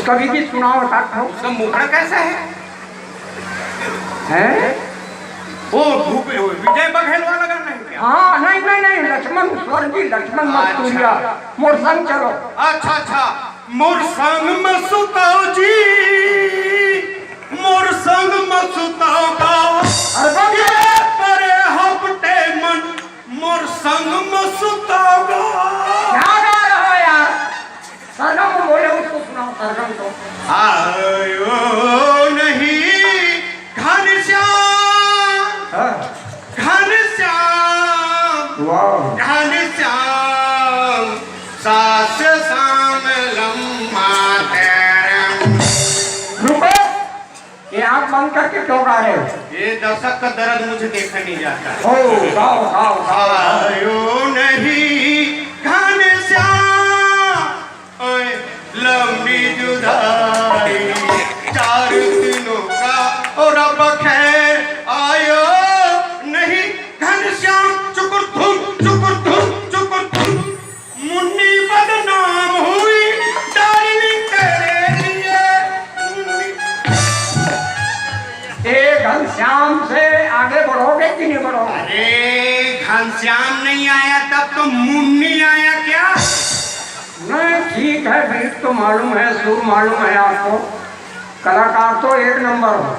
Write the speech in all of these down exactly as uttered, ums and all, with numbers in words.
कवि की सुनाओ साहब। उसका मुखड़ा कैसा है? हैं? वो भूप-, वो विजय बघेल वाला गाना है क्या? हाँ, नहीं, नहीं, नहीं, लक्ष्मण, स्वर्गीय लक्ष्मण अच्छा। मस्तूरिया, मोर संग चलो। अच्छा, अच्छा, मोर संग मसुताओ जी, मोर संग मसुताओ गाओ। अरे बाप रे। ये परे हपटे मन, मोर संग मसुताओ गाओ। क्या गा रहा है यार? सरगम को बोले, उसको सुनाओ, सरगम को। आयो नहीं घनश्याम, हाँ। घनश्याम, वाह। घनश्याम, सास सांग लम्मा तेरे। रुको, ये आंख बंद करके क्यों गा रहे हो? ये दर्शक का दर्द मुझे देखा नहीं जाता। ओ, गाओ, गाओ, गाओ। आयो नहीं घनश्याम, ओए लम्बी जुदाई, चार दिनों का और अब खैर आयो नहीं घनश्याम, चुकुर धुम, चुकुर धुम, चुकुर धुम। मुन्नी बदनाम हुई डार्लिंग तेरे लिए। मुन्नी। ए घनश्याम से आगे बढ़ोगे कि नहीं बढ़ोगे? अरे, घनश्याम नहीं आया तब तो मुन्नी आया क्या? नहीं, ठीक है, बीट तो मालूम है, सुर मालूम है आपको, कलाकार तो एक नंबर हो,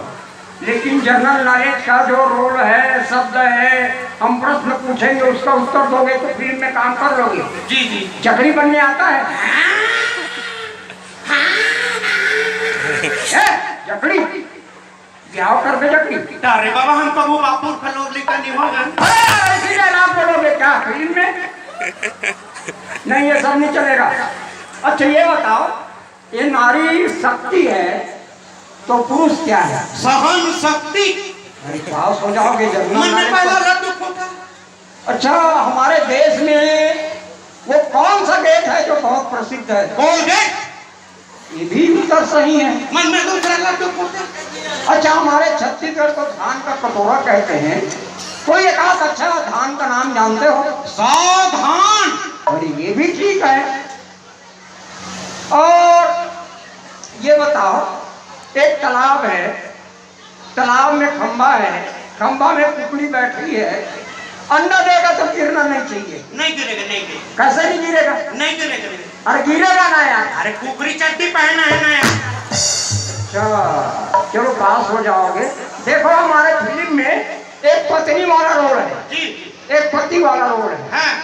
लेकिन जनरल नॉलेज का जो रोल है, शब्द है, हम प्रश्न पूछेंगे, उसका उत्तर दोगे तो फिल्म में काम कर लोगे। जी, जी। जकड़ी बनने आता है? ए, जकड़ी, ब्याह कर दे जकड़ी। अरे बाबा, हम कबू बापुर फलोर लिखा नहीं होगा। अरे, ऐसी डायलॉग बोलोगे क्या फिल्म में? नहीं, ये सब नहीं चलेगा। अच्छा, ये बताओ, ये नारी शक्ति है तो पुरुष क्या है? सहन शक्ति। अरे, पास हो जाओगे, जनरल मन में नॉलेज पहला तो लड्डू फूटा। अच्छा, हमारे देश में वो कौन सा गेट है जो बहुत प्रसिद्ध है? कोलगेट। ये भी उत्तर सही है। मन में दूसरा लड्डू फूटा। अच्छा, हमारे छत्तीसगढ़ को धान का कटोरा कहते हैं, कोई एक आध अच्छा धान का नाम जानते हो? सावधान। अरे, ये भी ठीक है। और ये बताओ, एक तालाब है, तालाब में खंभा है, खंभा में कुकड़ी बैठी है, अंडा देगा तो गिरना नहीं चाहिए। नहीं गिरेगा, नहीं गिरेगा। कैसे नहीं गिरेगा? नहीं गिरेगा, नहीं। अरे गिरेगा ना यार। अरे कुकरी चड्डी पहना है ना यार। अच्छा, चलो पास हो जाओगे। देखो हमारे फिल्म में एक पत्नी वाला रोल है, जी। एक पति वाला रोल है। हाँ।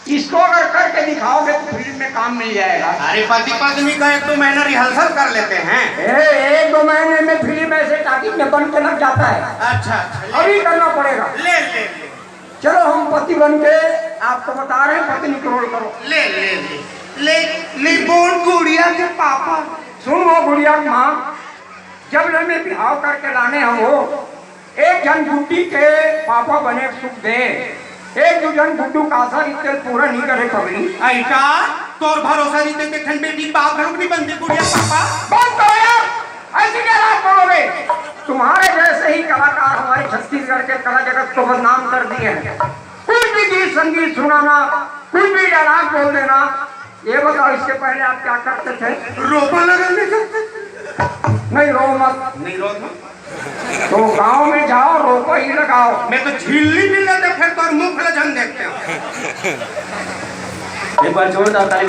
इसको अगर करके दिखाओगे तो फिल्म में काम मिल जाएगा। अरे पति पत्नी का एक दो महीना रिहर्सल कर लेते हैं। ए, एक दो महीने में फिल्म ऐसे टाकिज में बन के लग जाता है। अच्छा, अच्छा, ले। अभी करना पड़ेगा। ले, ले, ले। चलो हम पति बन के आपको बता रहे हैं, पत्नी को रोल करो। ले, ले, ले, ले, ले बोल गुड़िया के पापा। सुन वो गुड़िया की माँ, जब ले मैं बिहाव करके लाने हम हो, एक झन गुड्डी के पापा बने सुख दे, एक दू झन गुड्डू कासा रिते पूरा नहीं करे पगली। ऐसा तोर भरोसा रिते ते ठन बेटी बाप घलोक नहीं बनते गुड़िया पापा। बंद करो यार, ऐसी क्या बात बोलोगे? तुम्हारे जैसे ही कलाकार हमारे छत्तीसगढ़ के कला जगत को बदनाम कर दिए हैं। कुछ भी गीत संगीत सुनाना, कुछ भी डायलॉग बोल देना। ये बताओ, इसके पहले आप क्या करते थे? रोपा लगाने जाते थे। नहीं, रो मत। नहीं रो था। तो गांव में जाओ, रोपा ही लगाओ। मैं तो झिल्ली भी लेते, फिर तो मुंह फुला जन देखते हो। एक बार जोरदार ताली।